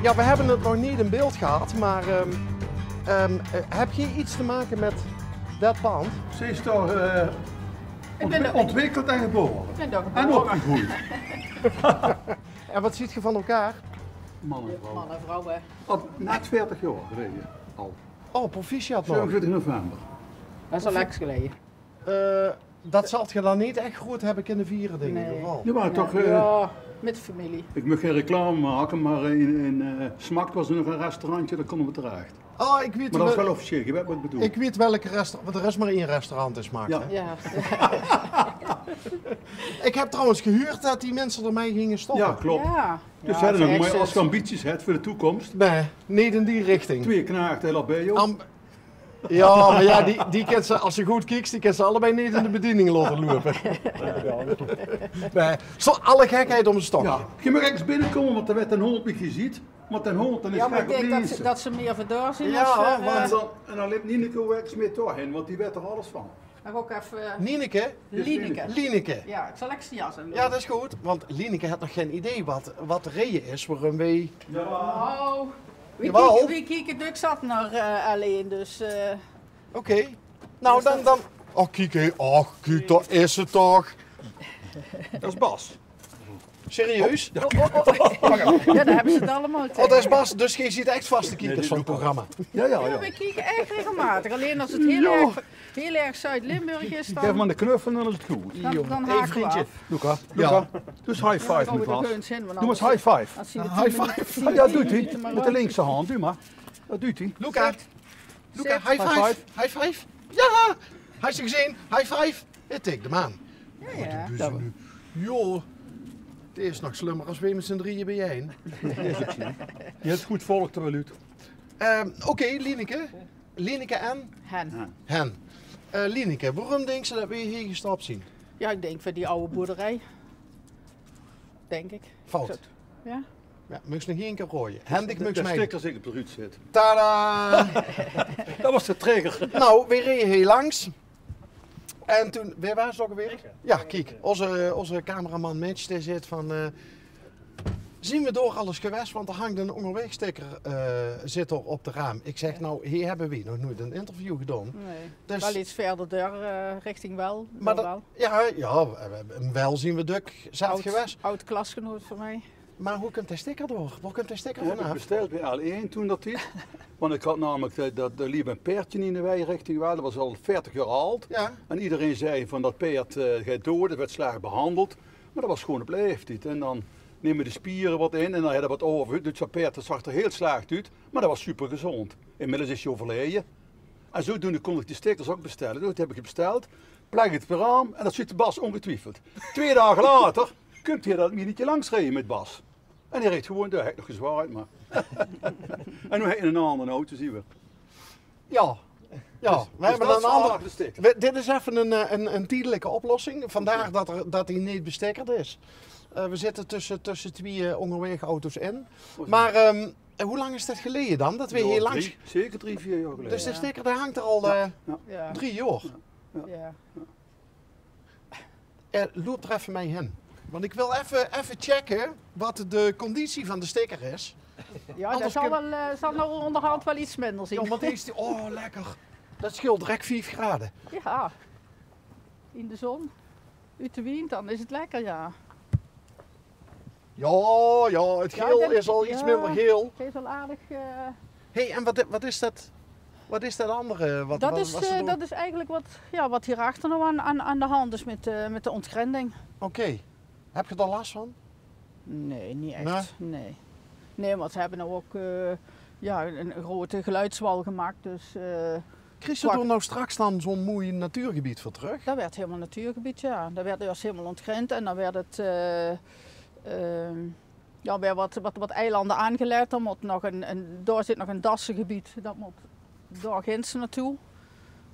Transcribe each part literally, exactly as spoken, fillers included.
Ja, we hebbe 't nog neet in beeld gehad, maar ehm, ehm, eh, heb geej iets te make met det pand? Ze is dao eh, ontwikkeld en gebore. En opgegroeid. En wat ziet ge van elkaar? Man en vrouw. Man en vrouw, hè. Op, na veertig jaor geleje al. Oh, proficiat nog. Zevenentwintig november. Det is al lekker geleje. Eh, det zalt ge dan neet ech groeët hebbe kinne viere, dink ik, of waal? Jao, maar toch, eh, jao, met de femilie. Ik mug gein reclame make, maar in, in eh, Smacht was er nog ein restaurantje, dao kónne we terech. Oh, ik weet... Maar det is waal officieel, ge wet wat ik bedoel. Ik weet welk restaurant, want er is maar ein restaurant in Smacht, hè? Jao. Ik heb trouwens gehuurd det die minse d'rmei ginge stoppe. Jao, klop. Dus ze hebbe nog mooi, as ge ambities het veur de toekoms. Nae, neet in die richting. Twee knaagde, heel op bij, joh. Jao, maar jao, die, die kins se, as se good kieks, die kins se allebei neet in de bediening laote loupe. Nae, zo alle gekheid op ein stokje. Jao, ge mug ergens binnekómme, want dan wet den hóndj mich geziet. Want den hóndj, den is... Jao, maar ik dink det ze, det ze mier veur dao zien. Jao, as veur, eh, en dan, en dan löp Nieneke ergens mit dao hin, want die wet d'r alles van. Mag ik ook effe... Nieneke? Lieneke. Lieneke. Jao, ik zal extra jas aan doon. Jao, det is good, want Lieneke het nog gein idee wat, wat de reje is waorum weej... Jawel. Weej kieke, weej kieke dök zat nao eh, L1, dus eh. Oké. Nou, dan, dan... Och, kiek, hè. Och, kiek, dao is ze toch. Det is Bas. Serieus? Oh, oh, oh. Jao, dan hebbe ze 't allemaol. Oh, det is Bas, dus geej ziet ech vaste kiekers van 't programma. Jao, jao, jao. Weej kieke ech regelmaotig. Allein as 't heel erg, heel erg Zuid-Limburg is, dan... Gaef 'm de knuffel en dan is 't good. Dan, dan hake we af. Luca, Luca, doe ens high five mit Bas. Doe ens high five. High five. Jao, doot ie. Mit de linkse hand, doot maar. Det doot ie. Luca. Luca, high five. High five. Jao, hae is gezeen. High five. Ik tik de maan. Jao, jao. Jao, det is nog slummer as weej mit zien drieje biejein. Ge het good volk d'r waal oet. Ehm, oké, Lieneke. Lieneke en? Hen. Hen. Eh, Lieneke, waorum dinks se det weej hier gestop zien? Jao, ik dink veur die awwe boerderij. Dink ik. Fout. Jao? Jao, mugs nog ein kier raoje. Hen, dich mugs mei. De sticker zit op de ruut zit. Tada! Det was de trigger. Nou, weej reje hier langs. En toen, wae waas 't ook alweer? Jao, kiek, onze, onze cameraman Mitch, dae zit van eh, zien we door alles gewaes, want d'r hangt ein óngerwaeg sticker eh, zit d'r op de raam. Ik zeg, nou, hier hebbe weej nog noeit ein interview gedaon. Nae. Dus waal iets wiejer door eh, richting Wel. Maar det, jao, jao, in Wel zien we dök zat gewaes. Aod klasgenoot van mej. Maar hoe kump dae sticker door? Waor kump dae sticker vanaaf? Heb ik besteld bie L1 toen det die. Want ik had namelik, det, det, d'r leep ein paerdje in de wei richting Wel. Det was al veertig jaor aod. Jao. En iederein zei van: det paerd eh, geit doead, det werd slecht behandeld. Maar det was gewoon op laeftied. En dan numme de spiere wat in en dan had 't wat euver. Dus det paerd, det zag d'r heel slecht oet, maar det was supergezond. Inmiddels is 'r euverleje. En zodoende kón ik die stickers ook bestelle. Det heb ik besteld. Plek 't op de raam en det zuut de Bas ongetwiefeld. Twee daag later kump hie det minnetje langs reje mit Bas. En dae reej gewoon door, hae het nog gezwaajd, maar. En noe hae in ein anger auto, zien we. Jao. Jao, dus, we dus hebbe det is ein anger, aardig de sticker. We, dit is effe ein, eh, ein, ein tiedelijke oplossing. Vandaar det d'r, det die neet bestickerd is. Eh, we zitte tösse, tösse twieë óngerwaeg auto's in. Maar ehm, hoe lang is det geleje dan? Det we hier langs... Drie, zeker drie, veer jaor geleje. Dus de sticker, dae hangt d'r al eh, drie jaor. Jao. Eh, loup d'r effe mei hin. Want ik wil effe, effe checke wat de conditie van de sticker is. Jao, det zal waal, eh, zal noe óngerhand waal iets minder zien. Jao, want is die, oh, lekker. Det scheelt direk vief grade. Jao. In de zon. Oet de wind, dan is 't lekker, jao. Jao, jao, 't geel is al iets minder geel. 't Is al aardig eh, Hey, en wat, wat is det, wat is det andere? Wat, det is, eh, det is eigelik wat, jao, wat hierachter noe aan, aan, aan de hand is mit eh, mit de ontgrending. Oké. Heb ge d'r las van? Nae, neet ech. Nae? Nae. Nae, want ze hebbe noe ook eh, jao, ein, ein grote geluidswal gemaak, dus eh, Krieg ze d'r noe straks dan zo'n moei natuurgebied veur trök? Det werd helemaol natuurgebied, jao. Det werd eerst helemaol ontgrend en dan werd 't eh, ehm, jao, weer wat, wat, wat eilanden aangelegd. D'r mót nog ein, ein, dao zit nog ein dassengebied. Det mót dao ginds naotoe.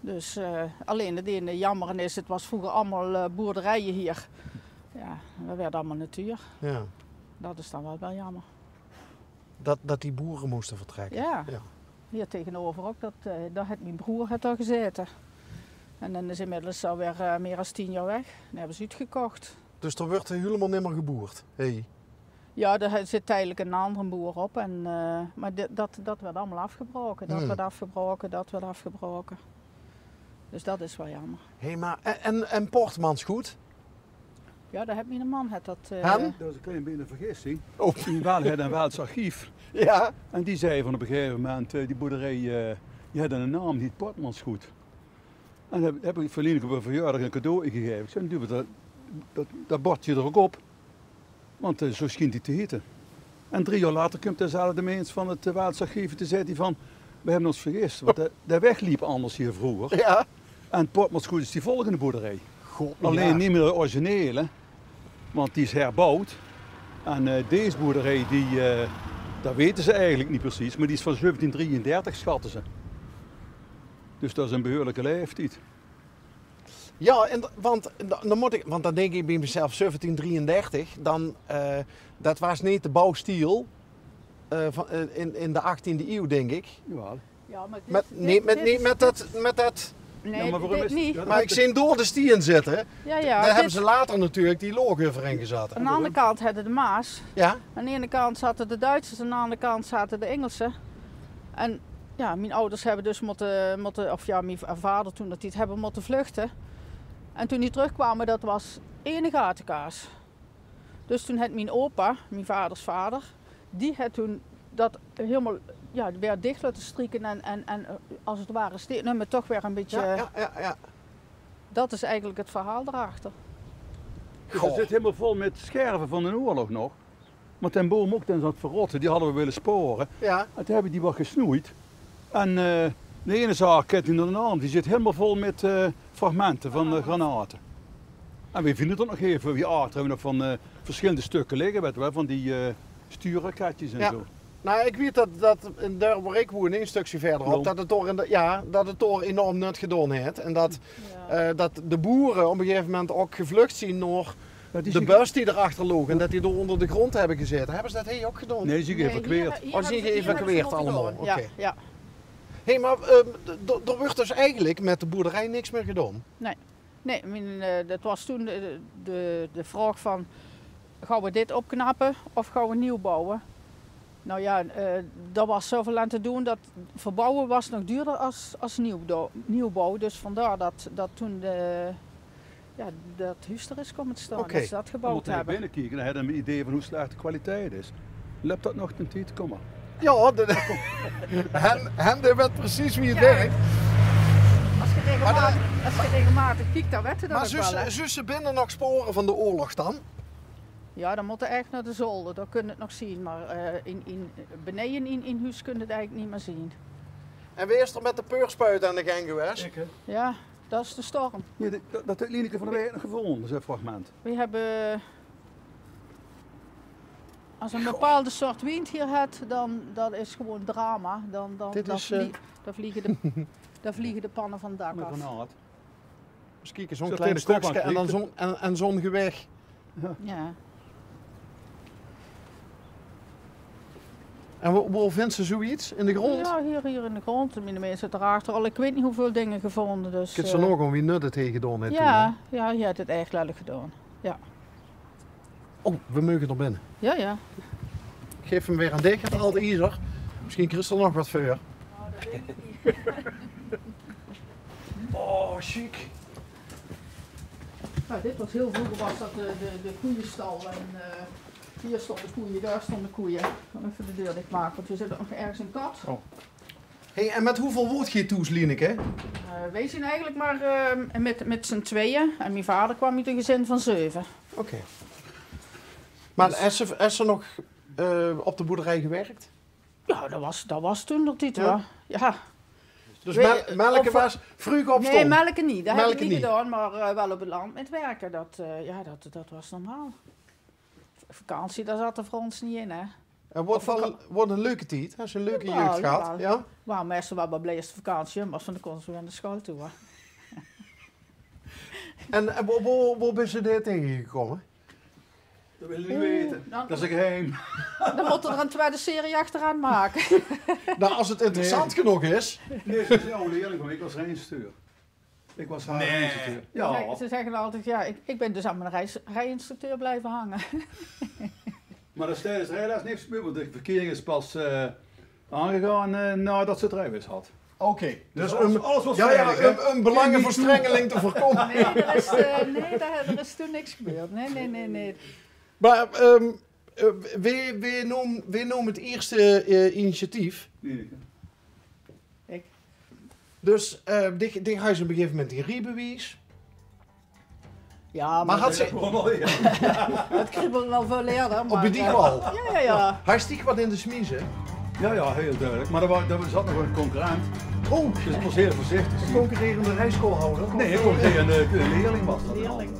Dus eh, allein 't enige jammere is, 't was vreuger allemaol eh, boerderijen hier. Jao, det werd allemaol natuur. Jao. Det is dan waal, waal jammer. Det, det die boere móste vertrekke? Jao. Jao. Hier tegeneuver ook, det eh, dao het mien broer het dao gezaete. En dae is inmiddels alweer eh, mier as tien jaor weg. Dae hebbe ze oetgekoch. Dus d'r wuuert helemaol nimmer geboerd? Hey. Ja, d'r zit tiedelik 'nen andere boer op. En, eh, maar di- dat, dat werd allemaal afgebroken. Dat werd afgebroken, dat werd afgebroken. Dus dat is wel jammer. Hé, maar en, en, en Portmansgoed? Ja, daar heeft mijn man het dat... eh, Hen? Dat is een klein beetje een vergissing. Oh. In Waal het een Waals archief. Ja. En die zei van op een gegeven moment, eh, die boerderij, eh, die had een naam, die heet Portmansgoed. En heb, heb ik Verlien op een verjaardag een cadeau gegeven. Ik zei, dan doen we dat, dat, dat bordje er ook op. Want eh, zo schijnt die te heten. En drie jaar later komt dezelfde mens van het eh, Waals archief en toen zei hij van, we hebben ons vergist. Want de, de weg liep anders hier vroeger. Ja. En Portmansgoed is die volgende boerderij. God, Alleen ja. Niet meer de originele, want die is herbouwd. En eh, deze boerderij, die, eh, dat weten ze eigenlijk niet precies, maar die is van zeventien drieëndertig, schatten ze. Dus dat is een behoorlijke leeftijd. Ja, en, want, dan moet ik, want dan denk ik bij mezelf, zeventien drieëndertig, dan, eh, dat was niet de bouwstijl eh, van, eh, in, in de achttiende eeuw, denk ik. Jawel. Ja, maar dit, Met, dit- nee, met, dit nee, is- met, dat, met dat... Nee, Ja, maar waarom dit is- niet. ja, Maar ik zie door de stien zitten. Ja, ja, Daar hebben dit- ze later natuurlijk die loog overheen gezet. Aan de andere kant hadden de Maas. Ja? Aan de ene kant zaten de Duitsers, aan de andere kant zaten de Engelsen. En ja, mijn ouders hebben dus moeten, moeten of ja, mijn v- vader toen dat die het hebben moeten vluchten. En toen die terugkwamen, dat was ene gatenkaas. Dus toen had mijn opa, mijn vaders vader, die had toen dat helemaal ja, weer dicht laten strieken en, en, en eh, als het ware steeds, maar toch weer een beetje... Ja, ja, ja, ja. Dat is eigenlijk het verhaal daarachter. Dus het zit helemaal vol met scherven van de oorlog nog. Want den boom ook, den zat verrotte, die hadden we willen sporen. Ja. En toen hebben die wat gesnoeid. En eh, de ene zaak kent in de naam, die zit helemaal vol met eh, fragmenten van eh, granaten. En we vinden er nog heel veel. Hier achter hebben we nog van eh, verschillende stukken liggen, weet je wel, van die eh stuurraketjes en Ja. Zo. Nou, ik weet dat, dat in Durp, waar ik woon, een stukje verderop, Klopt. Dat het door, in de, ja, dat het door enorm nut gedaan heeft. En dat, Ja. eh, dat de boeren op een gegeven moment ook gevlucht zijn naar Dat is de een- bus die erachter loog en dat die door onder de grond hebben gezeten. Hebben ze dat hier ook gedaan? Nee, ze Nee, geëvacueerd. hier- hier Oh, ze hebben geëvacueerd hier allemaal. hebben ze het Oké. gedaan. Ja, ja. Hé, maar ehm, d- d- er wordt dus eigenlijk met de boerderij niks meer gedaan. Nee, mijn, eh, dat was toen de, de, de vraag van, gaan we dit opknappen of gaan we nieuw bouwen? Nou ja, eh daar was zoveel aan te doen dat verbouwen was nog duurder als, als nieuwbouw. Nieuwbouw. Dus vandaar dat, dat toen de, ja, dat huis er is komen te staan, Oké. Dat ze dat Dan gebouwd moet je hebben. Binnenkijken, dan hebben we een idee van hoe slecht de kwaliteit is. Loopt dat nog een tijd? Kom maar. Ja, de, hem, hem die weet precies wie het werkt. Als je regelmatig, als je regelmatig kijkt, dan weten dat Maar ook wel. zussen, Hè? Zussen binnen nog sporen van de oorlog dan? Ja, dan moet je echt naar de zolder, daar kun je het nog zien. Maar eh, in, in, beneden in, in huis kun je het eigenlijk niet meer zien. En wie is er met de peurspuit aan de gang geweest? Ja, dat is de storm. Ja, dat, dat heeft Lieneke van der Weert nog gevonden, zo'n fragment. We hebben, als een bepaalde soort wind hier het, dan dat is gewoon drama. Dan, dan, Dit dan, is, eh, vlie- dan, vliegen de, dan vliegen de pannen van het dak Met af. granaat. Misschien zo'n Zo'n klein klein stukje en dan stokje. Zo'n en, en zo'n geweg. Ja. En wo, wo vindt ze zoiets? In de grond? Ja, hier, hier in de grond. De mensen erachter al, ik weet niet hoeveel dingen gevonden. Dus, Ik heb ze eh, nog gewoon wie nut het hier gedaan heeft. Ja, ja, je hebt het echt lelijk gedaan. Ja, Oh, we mogen naar binnen. Ja, ja. Ik geef hem weer aan dich, het alte ijzer. Misschien krijgt er nog wat voor. Oh, chic. Nou, dit was heel vroeger was dat de, de, de koeienstal. En eh, hier stonden koeien, daar stonden koeien. Ik ga even de deur dichtmaken, want er zit ook nog ergens een kat. Hey, en met hoeveel woont je thuis, Lieneke? Eh, wij zijn eigenlijk maar eh, met, met z'n tweeën. En mijn vader kwam uit een gezin van zeven. Oké. Maar is ze, is ze nog eh, op de boerderij gewerkt? Ja, dat was, dat was toen nog niet, Ja? Hoor. Ja. Dus Weet- mel, melken of- was vroeg opstaan? Nee, melken niet. Dat heb ik Melken niet niet. gedaan, maar eh, wel op het land met werken. Dat, eh, ja, dat, dat was normaal. Vakantie, daar zat er voor ons niet in, hè. En wordt, Of wel, wordt een leuke tijd, hè? Is een leuke Jawel, jeugd gehad. Jawel. Ja? Waarom mensen wel bij blij als de vakantie, maar van de konden ze weer naar school toe, hoor. En, en wo, wo, wo ben je daar tegengekomen? Dat willen we niet weten. Dan- Dat is een geheim. Dan moeten we er een tweede serie achteraan maken. Nou, als het interessant genoeg is. Nee, ze is een oude leerling van mij. Ik was rijinstructeur. Ik was haar rijinstructeur. Ze, zeggen, Ja. ze zeggen altijd, ja, ik, ik ben dus aan mijn rij, rijinstructeur blijven hangen. Mer d'r is tijdens de rijles niks gebeurd, want de verkering is pas eh aangegaan eh naodet ze 't rijbewijs had. Oké, dus alles- um, alles wat ja, ja, veilig, hè? um, um belangenverstrengeling te veurkómme. Nee, d'r is, eh, nee, dao, d'r is toen niks gebeurd. Nee, nee, nee, nee. Mer um, eh, wae, wae noom, wae noom 't ierste eh, initiatief? Nee, Ik. Dus eh die, die haaj op e gegaeve moment e riebewies. Ja, Mer had ze gewoon al, ja. Het kriebelt wel veel eerder. op de diek al? Ja, ja, ja. Haaj stieg wat in de smiezen? Ja, ja, heel duidelijk. Maar er, wa- er zat nog een concurrent. Oh, Dus ik moest heel voorzichtig de zien. Concurrerende rijschoolhouder. Nee, ik kon tegen de, de leerling was dat. Leerling.